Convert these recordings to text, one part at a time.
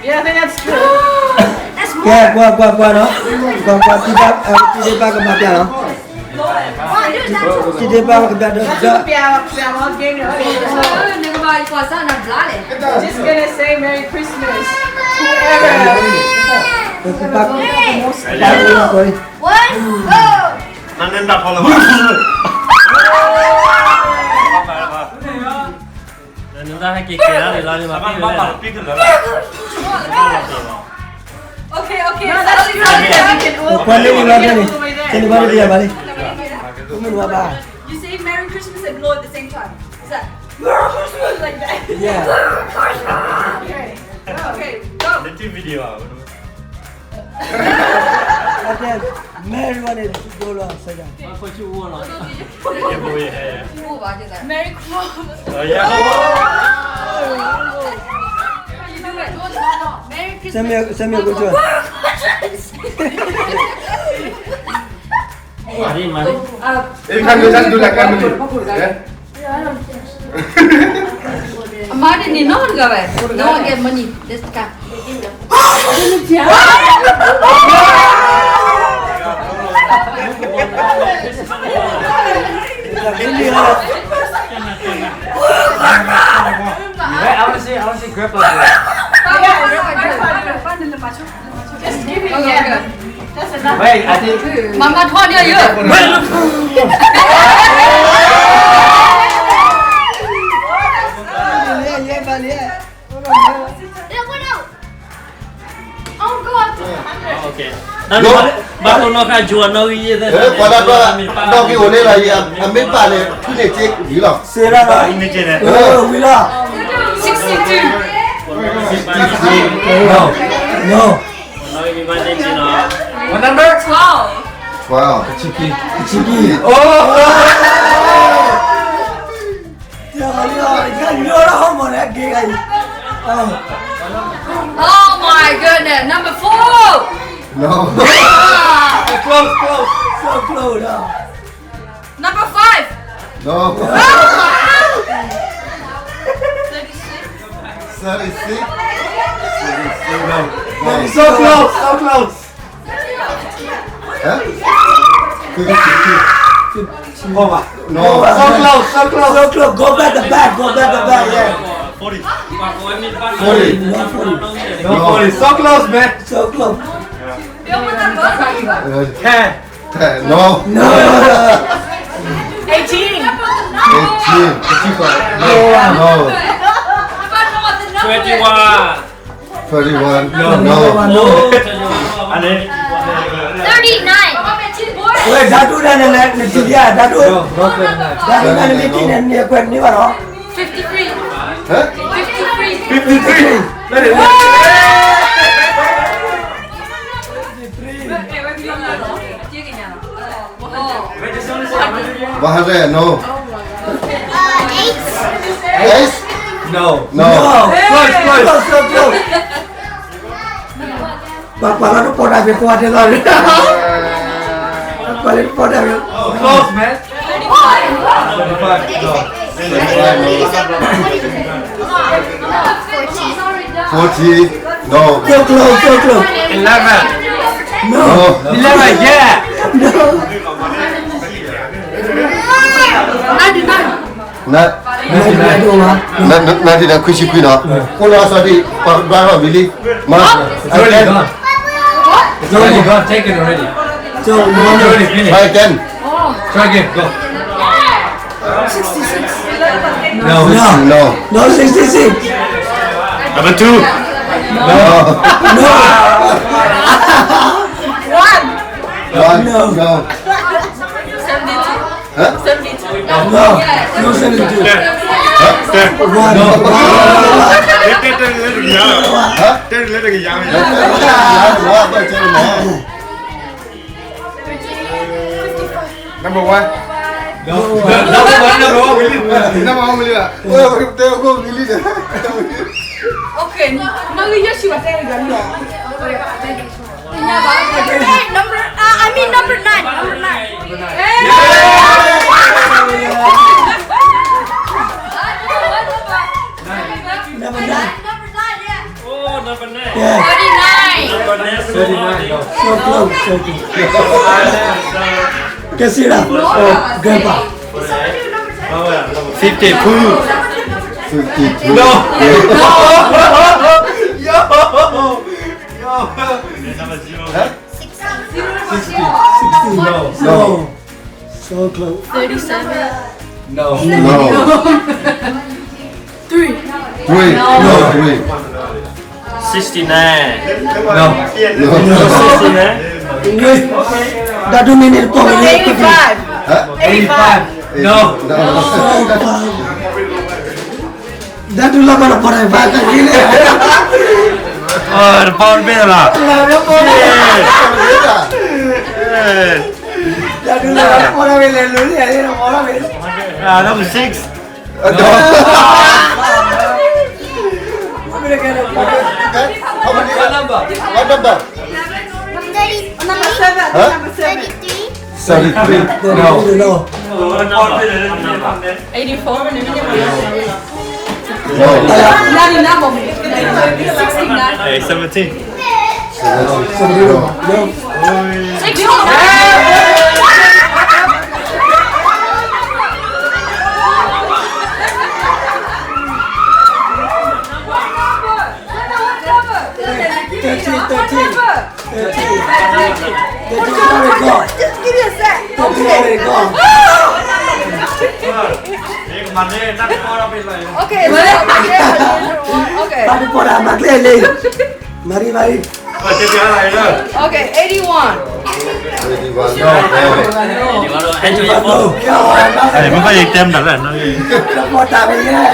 Yeah, I think that's true. ကဲ ကွၢ်ကွၢ်ကွၢ်နီၤ, ကွၢ်ကွၢ် တံၤသကိး တံၤသကိးကမၤပျၢ်နီၤ, တံၤသကိးကမၤပျၢ်ဒီး Just gonna say Merry Christmas. Whoever. နနၢ်ဟဲက့ၤက့ၤလၢလီၤန့ၣ် မၤပံၢ်လၢ Okay, okay. ကွၢ်လၢလီၤန့ၣ် ကဲန့ၣ်ဘၣ်တဘၣ်ဘၣ်လံ, မ့ၢ်ဘၣ်ဘၣ်. You say Merry Christmas and blow at the same time. Is that Merry Christmas like that? Yeah. Okay. Okay, go. The two video. Merry one and blow လီၤ ဆရာ. Merry Christmas. ဆရာမီး ဆရာမီး ကိုကျော်. Mari, mari. Eh, can you just do like one minute? Yeah? Mari ni no ga ba. No get money. Just ka. I want to see, I want to see grandpa do it. Just give me, yeah. That's enough. Wait, I think. Mama, turn your ear. Okay. ဘၣ်ကိးနီၢ်ခါ ယိၤနီၢ်ဂံၢ်ယဲၢ်သၢ ပှၤလၢ နီၢ်ဂံၢ်အိၣ်န့ၣ်လီၤ, အမ့ၢ်ပာ်န့ၣ် ဖုန့ၣ်စ့ဝံၤလီၤ. စ့လီၤ, ဝံၤလီၤ. Sixty-two. No. No. What number? Twelve. Twelve. ကဆံခံ, ကဆံခံ. Oh! တၢ်လီၤလီၤ ယညိလီၤဟီမီၢ်န့ၣ် က့ၤဂၤအံၤ. Oh my goodness. Number four. No. Close, close. So close, no. Number five. No. Thirty-six. Thirty-six. No. No. So close, so close. Huh? Fifty-two. No. So close, so close. So close. Go back the back, go back the back, yeah. Forty. Forty. No, forty. No, forty. So close, man. So close. Ten. Ten. No. No. Eighteen. Eighteen. No. No. Twenty-one. Thirty-one. No, no. Thirty-nine. ဝဲ ဓာတ်တိုးတၢ်န့ၣ်လဲၣ် နထံၣ်ဧါ ဓာတ်တိုး. No, no, thirty-nine. ဓာတ်တိုးတၢ်န့ၣ် မ့ၢ်ထံၣ်န့ၣ် နကွဲးန့ၢ်ဘၣ်လီၤ. Fifty-three. Huh? Fifty-three. Fifty-three. Fifty-three. ဘာလဲ no. Eight. Eight? No. No. Close, close. Close, close, close. ပှၤကွၢ်လၢတပီၢ်တၢ်ဖဲ ပှၤတဲလီၤ. ပှၤလၢတပီၢ်တၢ်ဖဲ. Close, man. Forty. No. So close, so close. Eleven. No. No. Eleven, yeah. No. Ninety-nine. န န န န န ခွံဆံခွံနီၤ, အိၣ်လၢအစီၤဒံး ပှၤဘါထီၣ်ဝံၤလံ, မၤ It's already gone. It's already gone. Take it already. So, you want to It's already finished. Try again. Try again. Go. Sixty-six. No. No. No. No, sixty-six. Number two. No. No. One. One. No. No. Seventy-two. Huh? Seventy-two. No. No, seventy-two. One. No. Huh? Number one. No. Number one, number one, we leave. Number one, we leave. Okay, no, no, you just see what they got. Hey, number, uh, I mean number nine. Number nine. Hey! Number nine. ကဲစံးဒၣ် grandpa. Fifty-two. Fifty-two. No. Yo. Yo. Huh? Sixty. Sixty. No. No. So close. Thirty-seven. No. No. No. Three. Three. No. No, three. Sixty-nine. No. No. Sixty-nine. Eighty-five. Huh? Eighty-five. No. No. ဒၣ်ဒုလီၤဘၣ်လီၤ ဖီၣ်တၢ်ဘၣ်ကက့ၤလဲၣ်. တပီတဘ့ၣ်လီၤ. ဒၣ်ဒုလီၤဘၣ်လီၤ ဖီၣ်တၢ်ဘၣ်လဲၤလိၤလံ အလီၤဘၣ်လီၤ. Number six. How many? What number? What number? Number seven. Huh? Number seven. Thirty-three. Thirty-three. No. No. Eighty-four. No. Sixty-nine. Hey, seventeen. Seventeen. No. No. Sixty-nine. Thirteen, thirteen. Thirteen, thirteen. Thirteen already gone. Just give me a sec. Thirteen already gone. Okay, okay. တၢ်တပီၢ်တၢ်မၤကျဲလံ. မၤရံမၤရံ. Okay, eighty-one. Eighty-one, no. Eighty-one, no. မ့ၢ်ဘၣ်ယတဲမတၤလဲၣ်. တပီၢ်တၢ်မၤယဲ.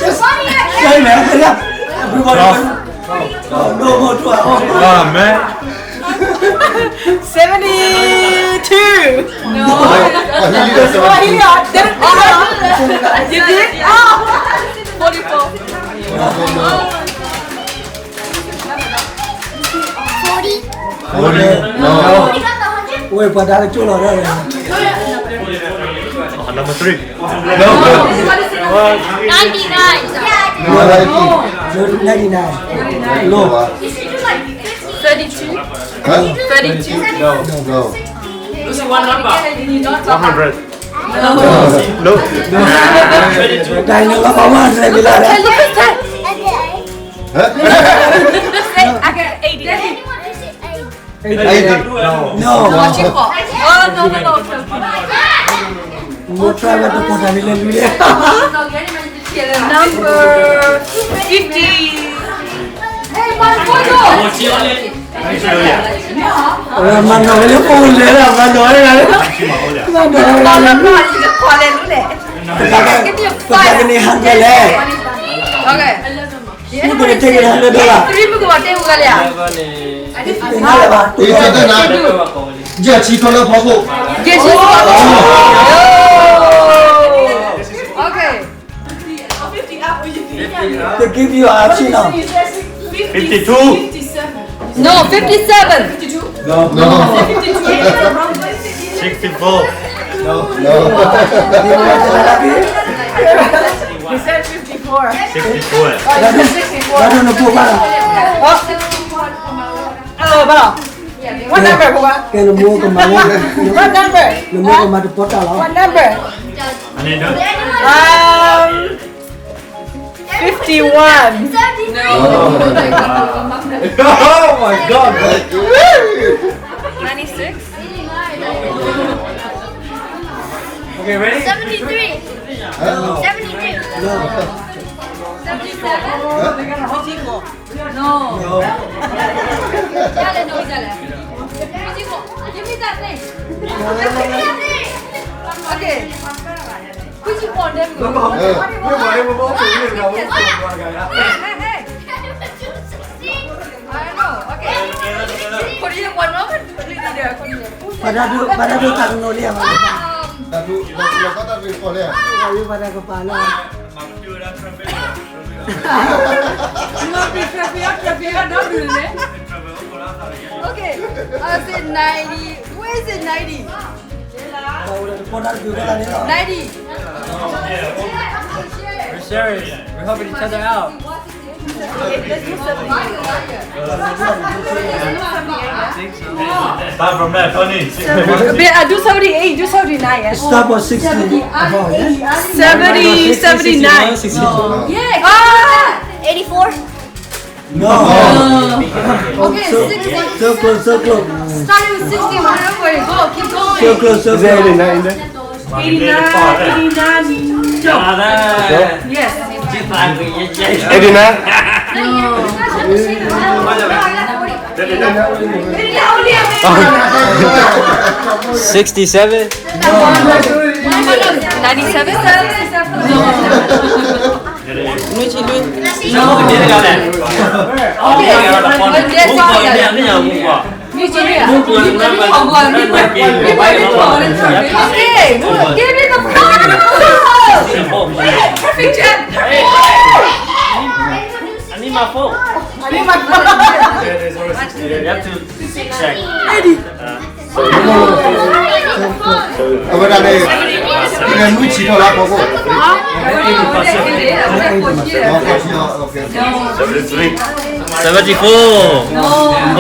Just say, man, hurry up. Everybody. Twelve. No, no, twelve. Oh, man. Seventy-two. No. No. You did? Oh. Forty-four. No, no, no. Forty. Forty. No. Wait, but that is too long. Number three. No. Ninety-nine. No, ninety. No, ninety-nine. No. Thirty-two. Huh? Thirty-two. No, no. One hundred. No. No. Thirty-two. Huh? Say, I got eighty. Eighty. No. No. No. Number fifty. Mano le po le la mano le la. Mano le la. Give me a five. Okay. Who's gonna take it hundred dollar? Three မုၢ်ကဘၣ်တဲဝဲလဲၣ်. တနာ်လၢၤဘၣ်. ယဲၢ်ဆံထီလၢဖီခိၣ်. ယဲၢ်ဆံထီလၢဖီခိၣ်. Okay. They give you a option now. Fifty-two. No, fifty-seven. No. No. Sixty-four. No. No. He said fifty-four. Sixty-four. Sixty-four. Oh. Hello, bro. What number, bro? What number? What number? Um, fifty-one. No. Oh my God. Ninety-six. Okay, ready? Seventy-three. Seventy-three. Seventy-seven. No. Give me that thing. Okay. Hey, hey, hey. I know. Okay. Put it in one moment. Put it in there. Put it in there. ပဒၣ်ဒိၣ် ပဒၣ်ဒိၣ်တၢ်ကနိးလံ. ပဒၣ်ဒိၣ် ပဒၣ်ကပၤလီၤ. Okay, I said ninety. Where is it ninety? Ninety. We're serious. We're helping each other out. Start from there, Tony. Babe, I do seventy-eight, you do seventy-nine, yeah? Start for sixty. Seventy, seventy-nine. Yeah, ah! Eighty-four. No. Okay, so, sixty. So close, so close. Starting with sixty, wherever you go, keep going. So close, so close. Is there eighty-nine in there? Eighty-nine, eighty-nine. Yes. Eighty-nine? Sixty-seven? Ninety-seven? Give me the phone! Perfect job! I need my phone. I need my phone. You have to check. အဝဲဒၣ်န့ၣ် နမုၢ်ဆံးထီၣ်လၢအဖီခိၣ် Seventy-four.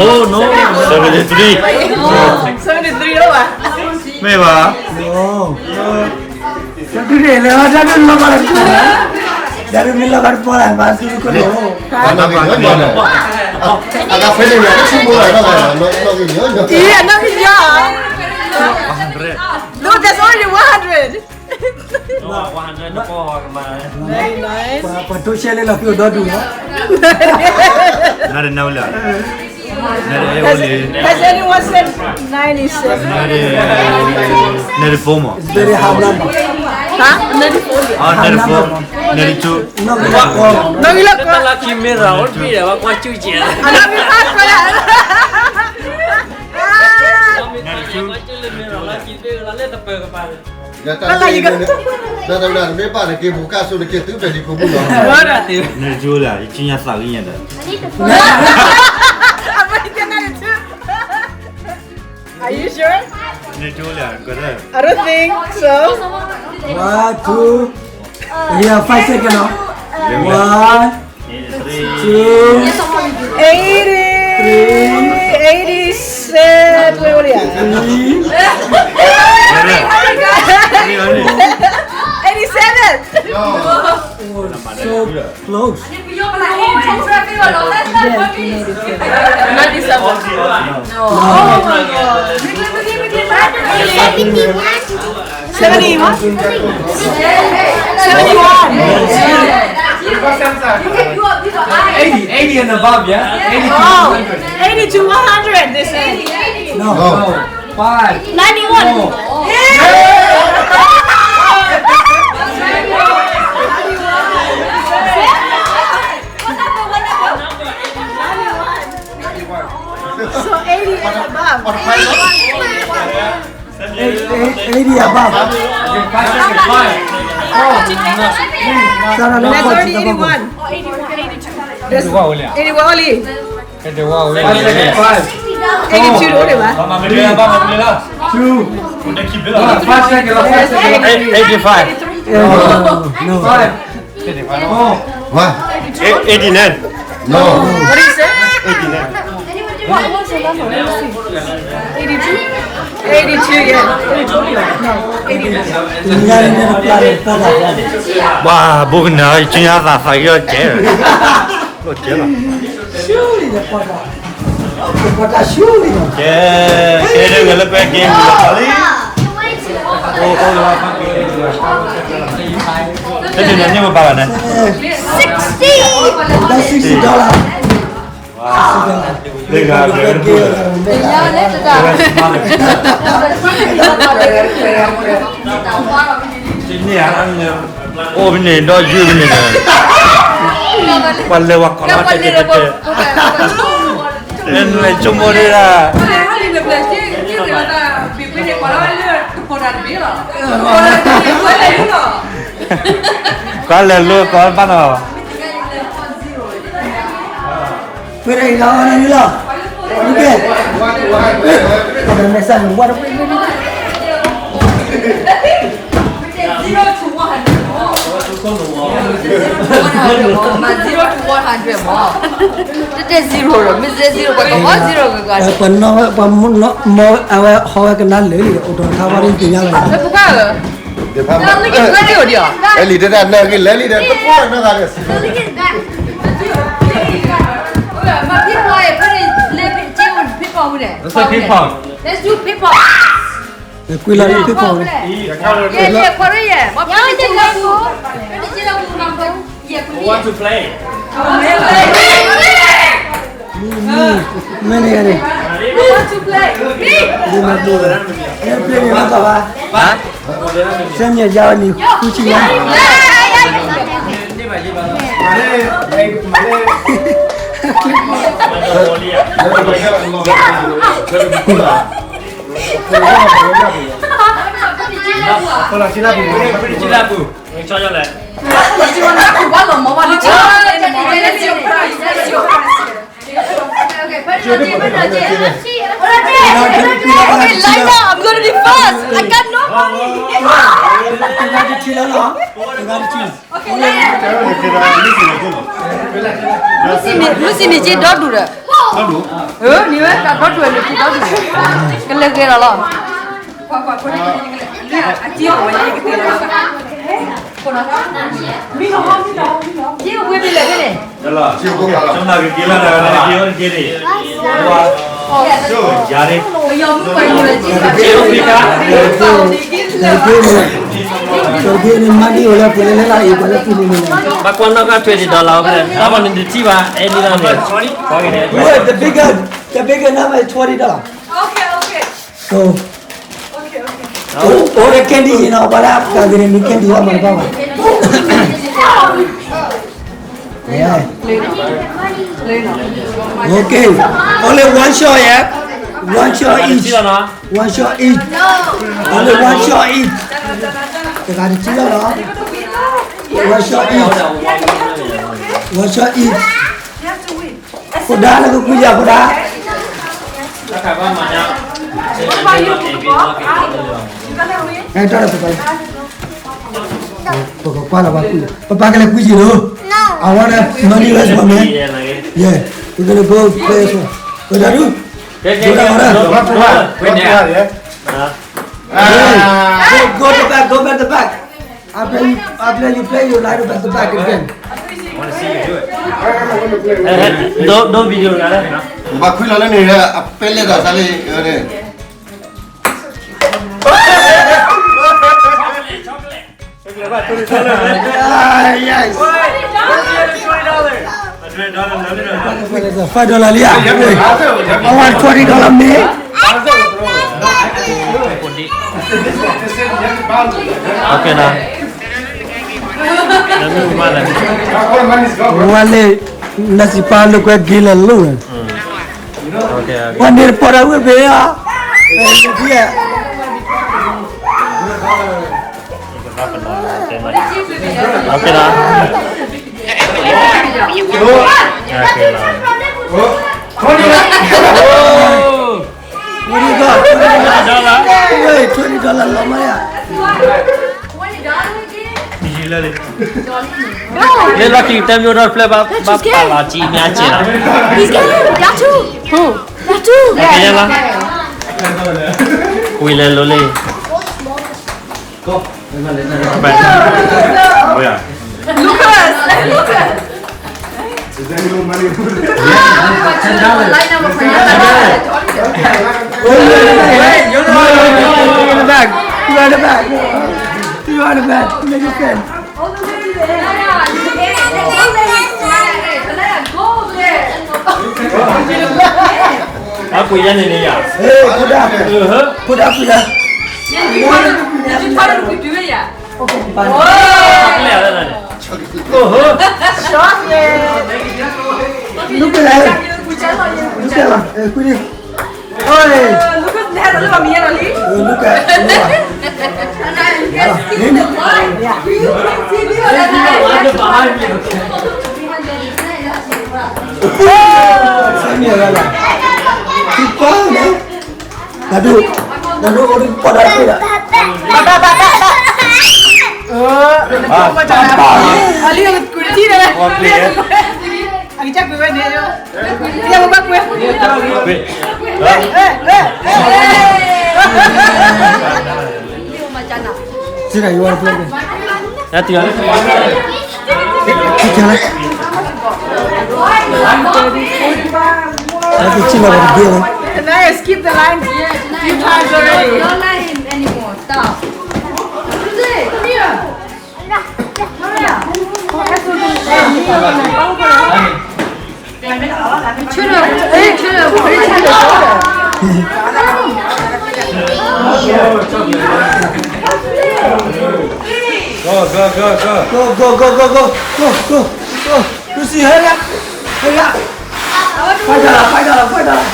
Oh no. Seventy-three. Seventy-three လီၤဘၣ်. တဒုန့ၣ်လဲၤဝဲ တဒုလီၤဘၣ်တပီၢ်လၢ တဒုမ့ၢ်လီၤဘၣ်တပီၢ်လၢ ဘၣ်သူကလိၣ် အနီၢ်ကညီ အနီၢ်ကညီ အနီၢ်ကညီ No, that's already one hundred. Very nice. ပှၤတိစဲလၢလီၤသံအိၣ်ဒီဒူၣ်လီၤ နၤဒီးနၤဝဲလၢ Has, has anyone said ninety-seven? Ninety-four မး It's very hard number. Huh? Ninety-four. Ah, ninety-four. Ninety-two. နီၢ်ဂံၢ်လၢကီ တၢ်လၢခံမ့ၢ်ရၤအိၣ်တဘ့ၣ်ဒီး ဘၣ်ကွၢ်စူၣ်ကဲ အနီၢ်ဂံၢ်လၢကီ ကွၢ်စူၣ်လၢမ့ၢ်ရၤလၢခံဘ့ၣ်လၢလၢတပၢၤကပၤ တၢ်တဝဲဒၣ် မ့ၢ်ဘၣ်တက့ၢ် ပူၤကၣ်ဆိတက့ၢ် သုဖဲလံၤဖိမုၣ်လီၤ နၤတကၠိလၢ ယကၠိညါသးဂ့ၤညါဒီး Are you sure? နၤတကၠိလၢ I don't think so. One, two. Yeah, five seconds လီၤ One, two, eighty, three, eighty-seven, what are you? Three. Eighty-seven. Oh, so close. Ninety-seven. No. Seventy-one? Seventy-one. Eighty, eighty and above, yeah? Eighty to one hundred. Eighty to one hundred, they say. No. No. Five. Ninety-one. Four. So eighty and above. Eight, eight, eighty above. That's already eighty-one. That's eighty-one လံ Eighty-two အိၣ်ဒံးဘၣ် Two. Five seconds, five seconds. Eight, eighty-five. No. Five. Four. What? Eight, eighty-nine. No. What did you say? Eighty-nine. What was the number? Let me see. Eighty-two? Eighty-two, yeah. No, eighty-nine. ဘၣ်ဘိကနၢ် ကၠိညါသးသးက့ၤအီၤကဲ ကဲလီၤ ကဲ ကဲဒ်ဝဲလၢကွဲက့ၤမူလီၤလံ တဒုန့ၣ်န့ၢ်ဝဲဘၣ်ဘၣ်န့ၣ် Sixty. That's sixty dollar. အိၣ်မ့ၢ်န့ၣ် ဒီးယုၢ်မ့ၢ်န့ၣ် ပှၤလဲၤဝဲကိးလီၤတဲတဲတဲတဲ နနွဲၣ်ဆိကမိၣ်ဒၣ် ကွၢ်လဲၤလိၤကီးဘၣ်နီၤ ပှဲၤဒီးအံၤလီၤ အီၣ်နၢ်လံလီၤ နကဲ မဲာ်ဆှးန့ၣ် ဝါတပှဲၤပှဲၤန့ၣ် မၤ zero to one hundred မး, တတဲ zero ဒီး မ့ၢ် zero ပှၤကဟီ zero ဂၤဂၤန့ၣ်, ပှၤနီၣ်ဝဲ ပှၤမနီၣ် မီအဝဲဟီဝဲကနါလၢာ်လံဒီး အိၣ်ဒီးထါဝါဒ်သ့ၣ်ညါလီၤ, ပကဲဧါ, အဲလံတဒၣ်နၢ်ဂ့ၤလၢာ်လံဒီး တပှီၢ်နီၢ်ဂၤဒီး Let's do ping pong. ကွံာ်လီၤလံ ping pong န့ၣ်, yeah, yeah, ခွါရ့ယဲၢ်, မ့ၢ် ping pong န့ၣ်, ယဲၢ်ခွါရ့ယဲၢ်, မ့ၢ် ping pong န့ၣ်, မ့ၢ်န့ၣ်ဂ့ၤန့ၣ်, မ့ၢ်မၤဘိး, မ့ၢ် play န့ၣ် မၤသးဘၣ်, ဆဲမ့ၢ်ယါဝဲန့ၣ် ဃုဆံညါ Okay, line up. I'm gonna be first. I got no money. တဂၤတထံလီၤလီၤ, တဂၤတထံ, မုၢ်စံးန့ၣ်က့ဒီဒူၣ်ဒီး, အၢ န့ၣ်ဝဲတၢ်ဒီဒူၣ်န့ၣ်က့ဒီဒူၣ်, ကလဲၤဂ့ၤလီၤလီၤ. ဘၣ်ကွၢ်နီၣ်ကၢ် twenty dollar ဖဲလဲၣ်, တၢ်မၤန့ၣ်တထံၣ်ဘၣ် အဲၣ်ဒိလၢန့ၣ်, the bigger, the bigger number is twenty dollar. Okay, okay. So, okay, okay. Oh, oh, the candy, you know, but I got the candy, I'm gonna buy one. Yeah. Okay. Only one shot, yeah? One shot each. One shot each. Only one shot each. They got it together, huh? One shot each. One shot each. ဖိဒါ နကကွံာ်ယၤ ဖိဒါ, အဲ တၢ်လၢ ပက ပကကွၢ်လီၤ ပှၤကွံာ်, ပပၢ်ကလဲၤကွံာ်ယၤလီၤ, I want the money, let's go, man. Yeah, we're gonna go play as well. ဖိဒါဒု, ဖိဒါ, ဖိဒါ, Go, go to back, go back to back. After you, after you play, you lie to back to back again. I want to see you do it. Don't, don't video နၤလၢ, ဘၣ်ခွံလီၤလၢန့ၣ်, အပဲလဲၣ်ဒီးသးလၢန့ၣ်. Ah, yes. Five dollar လံဧါ, I want twenty dollar မ့ၢ်. Okay နၤ, ဝဲလၢ နစံးပာ်လိာ်ကွဲ က့ၤလဲၤလိာ်ဝဲ, ပှၤန့ၣ်တပီၤတၢ်ဝဲဘၣ်ဧါ, ဖဲ Okay နၤ. Okay နၤ. What do you got? Twenty dollar. Hey, twenty dollar လီၤမးယၤ. လၢလီၢ်ခံကတၢၢ်မ့ၢ်အိၣ်ဒီးတဖျၢၣ်ဘၣ် ဘၣ်ပာ်လီၤကံမ့ၢ်အစဲးလီၤ. He's got it. Got two. Two. Got two. Okay လီၤ. ကွံာ်လဲၤလိာ်လံ. Lucas, Lucas. Line up. You are the back. You are the back. You are the back. Make it ten. အကွံာ်ယၤန့ၣ်န့ၣ်ယၤ. ဟ့ၣ် ဖိဒါ, ဖိဒါ, ဖိဒါ. ကွံာ်လဲၤ, ကွံာ်လဲၤ, ကွံာ်လဲၤ, ကွံာ်လဲၤ. Hey. Lucas, Lucas. Samuel, Lucas. Nadu, Nadu, ori pada pira. အလံ ကွံာ်ထံၣ်ဒီး အကစၢ်ကွံာ်ဝဲန့ၣ် ယဘၣ်ကွံာ် Sira, you want to play? That's the other. Take care. That's the chill out of the game. Now skip the line. Few times already. No line anymore. Stop. Come here. Go, go, go, go. Go, go, go, go, go. Go, go, go, go. Go, go. Lucy, hurry up. Hurry up. Five dollar, five dollar, five dollar.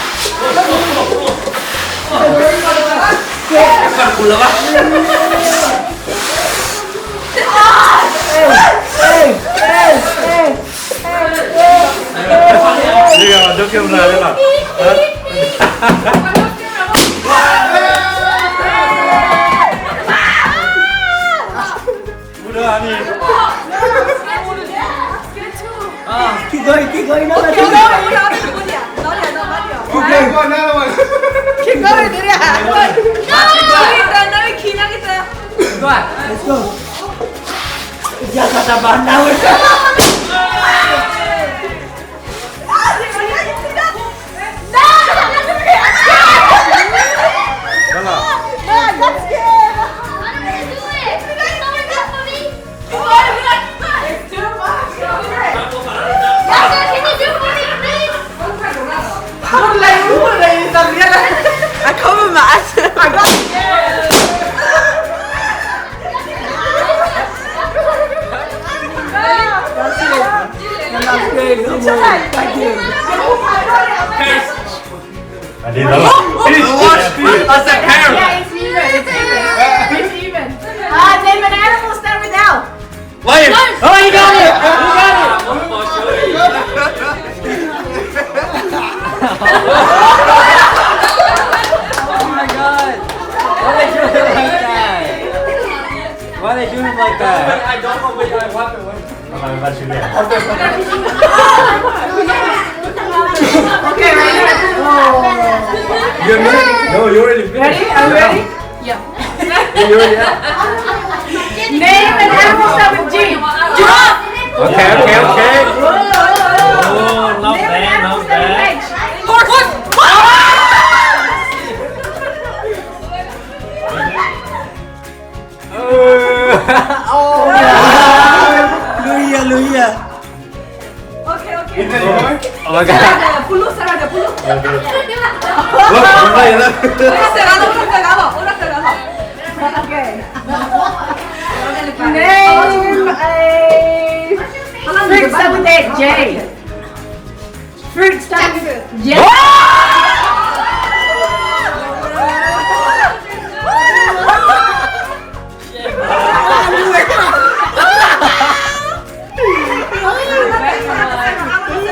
Hey, hey, hey, hey. Diga, don't give him that, diga. Udah, ani. Keep going, keep going, no, no, keep going. Keep going. Keep going, diri. Kita, kita. Let's go. Dia kata bana, weh. I cover my eyes. I got scared. That's it. That's it. Thank you. I did that. As a parent. Yeah, it's even. It's even. It's even. Uh, name an animal start with L. Lion. Oh, you got it. You got it. Oh my God. Why they do him like that? Why they do him like that? I don't know which I want to win. Okay, ready? You're ready? No, you already finished. Ready? Are you ready? Yeah. You already out. Name an animal start with G. Giraffe. Okay, okay, okay. Whoa. Oh, not bad, not bad. Name an animal start with H. Horse. Horse. Oh, yeah. Luya, luya. Okay, okay. Oh my God. Sarah, the pulu, Sarah, the pulu. Sarah, the pulu, Sarah, the pulu. Okay. Name a fruit start with J. Fruit start with J.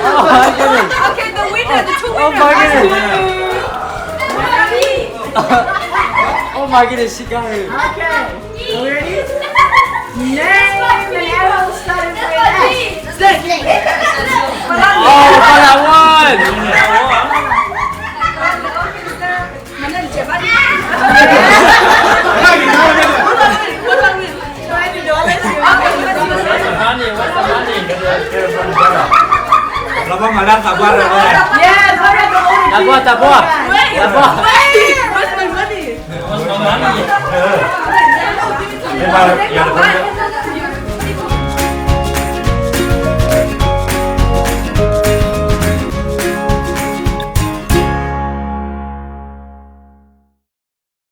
Oh my goodness. Okay, the winner, the two winners. Oh my goodness. Oh my goodness, she got it. Okay. Are we ready? Name an animal starting with S. Snake. Oh, palawan. Money, what's the money? Yes, what are the money? Tabua, tabua. Tabua. Wait, where's my money? What's my money?